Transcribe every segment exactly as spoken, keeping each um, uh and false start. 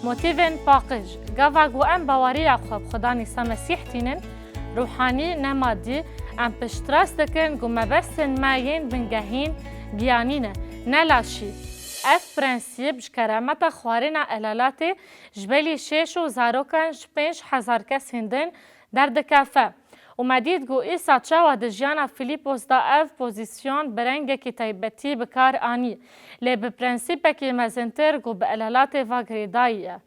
Motîvên paqij. Gava ku em baweriya xwe bi Xudan Îsa Mesîh tînin, ruhanî, ne madî, em piştrast dikin ku mebestên me yên bingehîn giyanî ne, ne laşî. Ev prensîp ji keremeta xwarina elalatê ji belî şêş û zarokan ji pênc hezar kesên din derdikefe. Û me dît ku Îsa çawa di jiyana Filîpos de ev pozîsyon bi rengekî taybetî bi kar anî, lê bi prensîpekî mezintir ku bi elalatê ve girêdayî ye.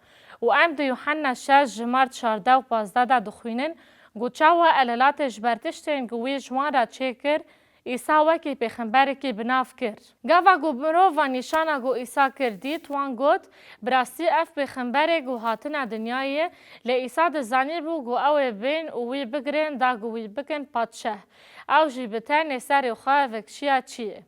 Û em di Yuhanna şeş ji mar çardeh û pazdeh de dixwînin ku çawa elalatê ji ber tiştên ku wî ji wan re çêkir, Îsa wekî pêxemberekî bi nav kir. Gava ku mirova nîşana ku Îsa kir dît, wan got, bi rastî ev pêxemberê ku hatine dinyayê, lê Îsa dizanîbû ku ew ê bên û wî bigirin da ku wî bikin padşeh. Ew jî bi tenê serê xwe vekişiya çiyê.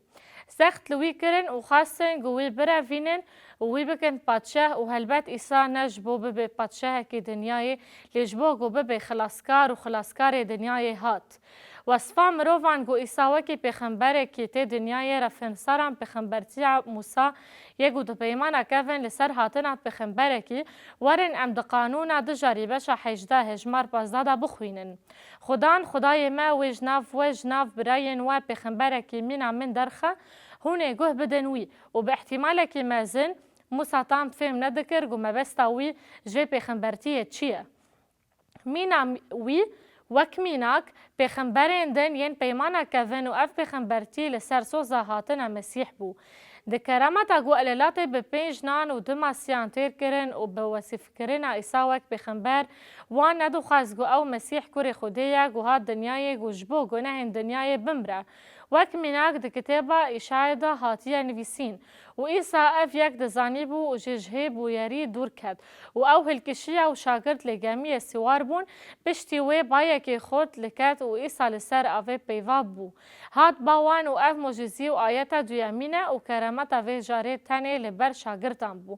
Sext li wî kirin û xwestin ku wî birevînin û wî bikin padşeh û helbet Îsa ne ji bo bibe padşehekî dinyayê, lê ji bo ku bibe xilaskar û xilaskarê dinyayê hat. Wesfa mirovan ku Îsa wekî pêxemberekî tê dinyayê refênsaran pêxembertiya Mûsa yê ku di Peymana Kevin li ser hatina pêxemberekî, werin em di Qanûna du Jarî beşa hejdeh hejmar pazdeh de bixwînin. Xudan, Xudayê me wê ji nav we, ji nav birayên we pêxemberekî mîna min derxe, hûn ê guh bidin wî û bi îhtîmalekî mezin Mûsa tam fêm nedikir ku mebesta wî ji vê pêxembertiyê çi ye. Mîna wî wek mînak pêxemberên din yên Peymana Kevin û ev pêxembertî li ser soza hatina Mesîh bû. Di keremeta ku elalatê bi pênc nan û du masiyan têr kirin û bi wesîfkirina Îsa wek pêxember, wan nedixwest ku ew Mesîh kurê Xwedê ye ku hat dinyayê ku ji bo gunehên dinyayê bimre. Wek mînak di kitêba Îşayê de hatiye nivîsîn, û Îsa ev yek dizanîbû û jî ji hê bûyerî dûr ket û ew hilkişiya û şagirt li gemiyê siwar bûn, piştî wê bayekî xurt li ket û Îsa li ser avê peyva bû. Hat ba wan û ev mucîzî û ayeta duyemîn e û keremeta vê carê tenê li ber şagirtan bû.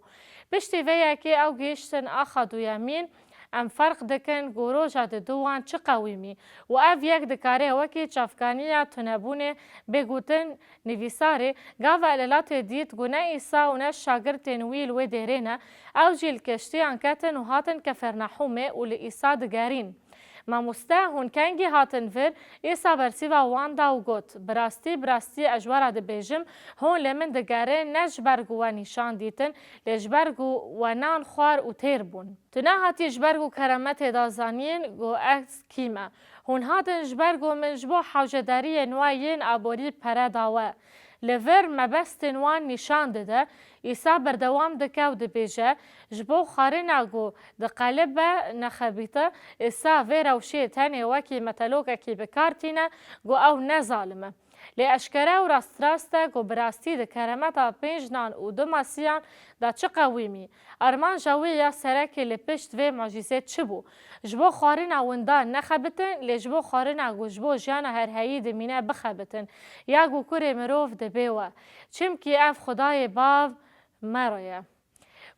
Piştî vê yekê ew gihiştin axa duyemîn, em ferq dikin ku roja didu wan çi qewîmî û ev yek dikare wekî çavkaniya tunebûnê bê gotin nivîsarê, gava elalatê dît ku ne Îsa û ne şagirtên wî li wê dêrê ne, ew jî li keştiyan ketin û hatin Kefernahûmê û li Îsa digerîn. Mamoste, hûn kengî hatin vir? Îsa bersiva wan da û got, bi rastî, bi rastî ez ji we re dibêjim, hûn li min digerin ne ji ber ku we nîşan dîtin, lê ji ber ku we nan xwar û têr bûn. Tu nehatî ji ber ku keremetê da zanîn ku ez kî me. Hûn hatin ji ber ku min ji bo hewcedariyên we yên aborî pere da we. Li vir mebestên wan nîşan dide, Îsa berdewam dike û dibêje, ji bo xwarina ku diqelibe nexebite, Îsa vê rewşê tenê wekî metelokekî bi kar tîne ku ew ne zalim e. Lê eşkere û rastrast e ku bi rastî di keremeta pênc nan û du masiyan de çi qewîmî. Armanca wî ya serekê li pişt vê mucîzê çi bû? Ji bo xwarina windan nexebitin, lê ji bo xwarina ku ji bo jiyana herheyî dimîne bixebitin, ya ku kurê mirov dibê we. Çimkî ev Xwedayê Bav me re ye.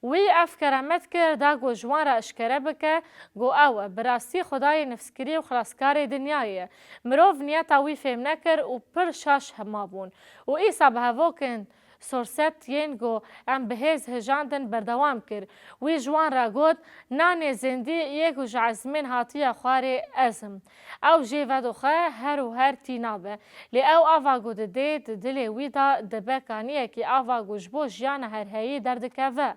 Wî ev keremet kir da ku ji wan re eşkere bike ku ew e bi rastî Xwedayê nifskirî û xilaskarê dinyayê ye. Mirov niyeta wî fêm nekir û pir şaş hema bûn. Û Îsa bi hevokên sorset yên ku em bi hêz hijandin berdewam kir. Wî ji wan re got, nanê zindî yê ku ji ezmên hatiye xwarê ez im. Ew jê vedoxe her û her tîna be. Lê ew ava ku didê di dilê wî de dibe kaniyekî ava ku ji bo jiyana herheyî derdikeve.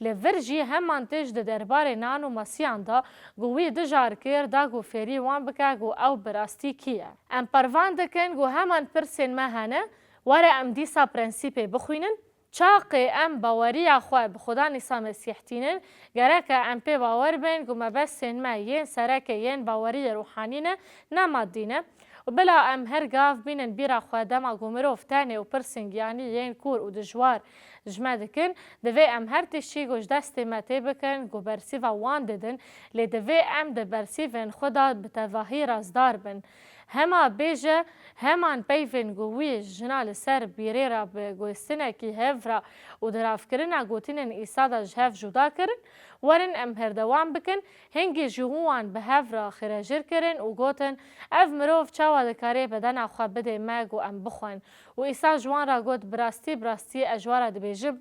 Li vir jî heman tişt di derbarê nan û masiyan de ku wî dijar kir da ku fêrî wan bike ku ew bi rastî kî ye. Em pervan dikin ku heman pirsên me hene, were em dîsa prensîpê bixwînin. Çaxê em baweriya xwe bi Xudan Îsa Mesîh tînin, gereke em pê bawer bin ku mebestên me yên sereke yên baweriyê ruhanî ne, ne madî ne. Û bila em her gav bînin bîra xwe dema ku mirov tenê û pirsên giyanî yên kûr û dijwar ji me dikin, divê em her tiştî ku ji destê me tê bikin ku bersîva wan didin, lê divê em di bersîvên xwe de bi tevahî razdar bin. Hema bêje, heman peyvên ku wî jina li ser bîrê re bi guhestinekî hev re û diravkirina gotinên Îsa de ji hev cuda kirin, werin em herdewam bikin, hingî jî hûn wan bi hev re xirejir kirin û gotin, ev mirov çawa dikare bedena xwe bidê me ku em bixwin? Û Îsa ji wan re got, bi rastî, bi rastî ez ji we re dibêjim,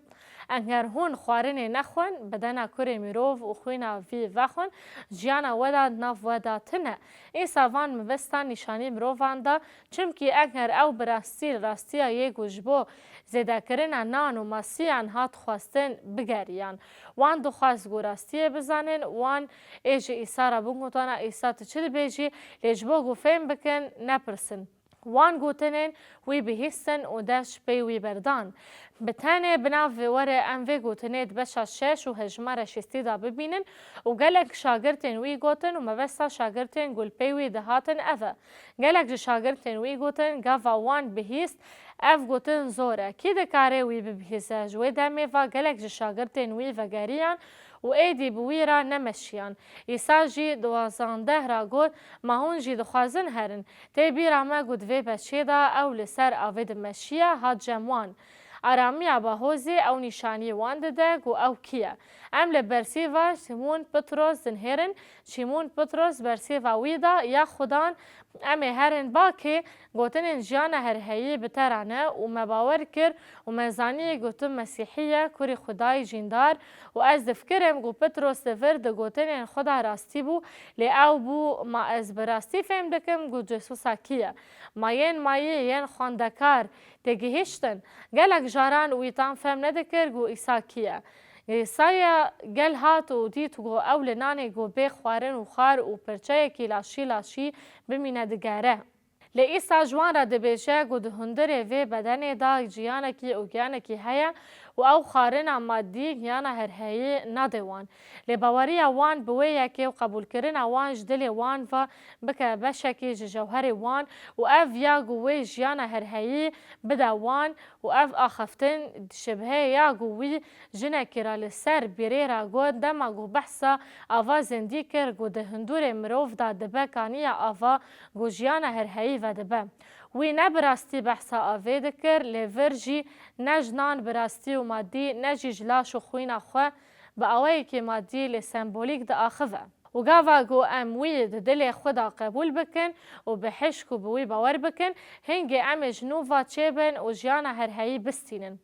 Eger hûn xwarinê nexwin, bedena kurê mirov û xwîna vî vexwin, jiyana we de di nav we de tune. Îsa van mebestan nîşanî mirovan da, çimkî eger ew bi rastî li rastiya yê ku ji bo zêdekirina nan û masiyan hat xwestin, bigeriyan. Wan dixwest ku rastiyê bizanin, wan ê ji Îsa re bigotana, Îsa, tu çi dibêjî? Lê ji bo ku fêm bikin, nepirsin. Wan gotinên wî bihîstin û dest ji pey wî berdan. Bi tenê bi nav vê were em vê gotinê di beşa şeş û hejmara şêstî de bibînin û gelek şagirtên wî gotin û mebesta şagirtên ku li pey wî dihatin ev e. Gelek ji şagirtên wî gotin, gava wan bihîst, ev gotin zor e. Kî dikare wî bibihîze? Ji wê demê ve gelek ji şagirtên wî vegeriyan û êdî bi wî re nemeşiyan. Îsa jî di wazandeh re got, Ma hûn jî dixwazin herin? Tê bîra me ku di vê beşê de ew li ser avê dimeşiye, hat cem wan. Aramiya bahozê ew nîşanî wan dide ku ew kî ye. Em li bersîva Şîmon Petros dinihêrin. Şîmon Petros bersîva wî da, Ya Xudan, em ê herin bakê? Gotinên jiyana herheyî bi te re ne û me bawer kir û me zanî ku tu Mesîhî ye, kurê Xwedayê jîndar. Û ez difikirim ku Petros li vir di gotinên xwe de rastî bû, lê ew bû, Ma ez bi rastî fêm dikim ku cesûsa kî ye? Ma yên mayî, yên xwendekar têgihiştin? Gelek caran wî tam fêm nedikir ku Îsa kî ye. Îsaya gel hat û dît ku ew li nanê ku bê xwarin û xar û pirçeyekî laşî laşî bimîne digere. Lê Îsa ji wan re dibêje ku di hundirê vê bedenê de jiyanekî û giyanekî heye û ew xwarina madî, giyana herheyî nade wan. Lê baweriya wan bi wê yekê û qebûlkirina wan ji dilê wan ve bike beşekî ji jewherê wan û ev ya ku wê jiyana herheyî bide wan û ev axaftin şibhê ya ku wî jinekî re li ser bîrê re got, dema ku behsa ava zindî kir, ku di hundurê mirov de dibe kaniya ava ku jiyana herheyî vedibe. Wî ne bi rastî behsa avê dikir, lê vir jî ne ji nan bi rastî û madî, ne jî ji laş û xwîna xwe bi awayekî madî lê sembolîk diaxive. Û gava ku em wî di dilê xwe de qebûl bikin û bi hişk û bi wî bawer bikin, hingê em ê ji nû ve çêbin û jiyana herheyî bistînin.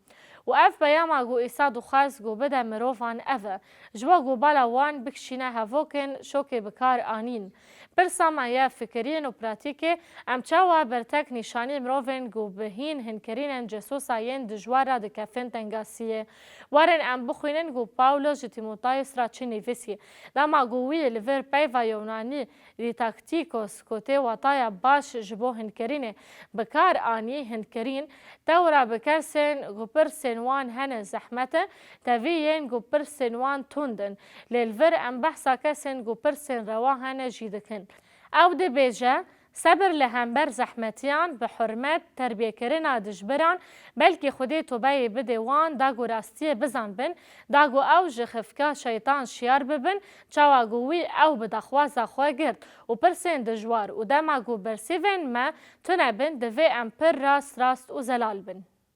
Û ev peyama ku Îsa dixwest ku bide mirovan ev e, ji bo ku bala wan bikişîne hevokin şokê bi kar anîn. Pirsa me ya fikirî yên û pratîkê, em çawa bertek nîşanî mirovên ku bi hîn hinkirînên cesûsa yên dijwar re dikefin tengasiyê? Werin em bixwînin ku Pawlo ji Tîmotayos re çi nivîsî. Dema ku wî li vir peyva Yunanî dîtaktîkos ku tê wataya baş ji bo hinkirînê bi kar anî, hinkirîn, tewra bi kesên ku pirsên wan hene zehmet e, tevî yên ku pirsên wan tund in. Lê li vir em behsa kesên ku pirsên rewa hene jî dikin. Ew dibêje, Sebir li hember zehmetiyan, bi hurmet, terbiyekirina dijbiran, belkî Xwedê tobeyê bidê wan, da ku rastiyê bizanbin, da ku ew ji xifka şeytan şiyar bibin, çawa ku wî ew bi daxwaza xwe girt û pirsên dijwar û dema ku bersîvên me tune bin, divê em pir rast rast û zelal bin.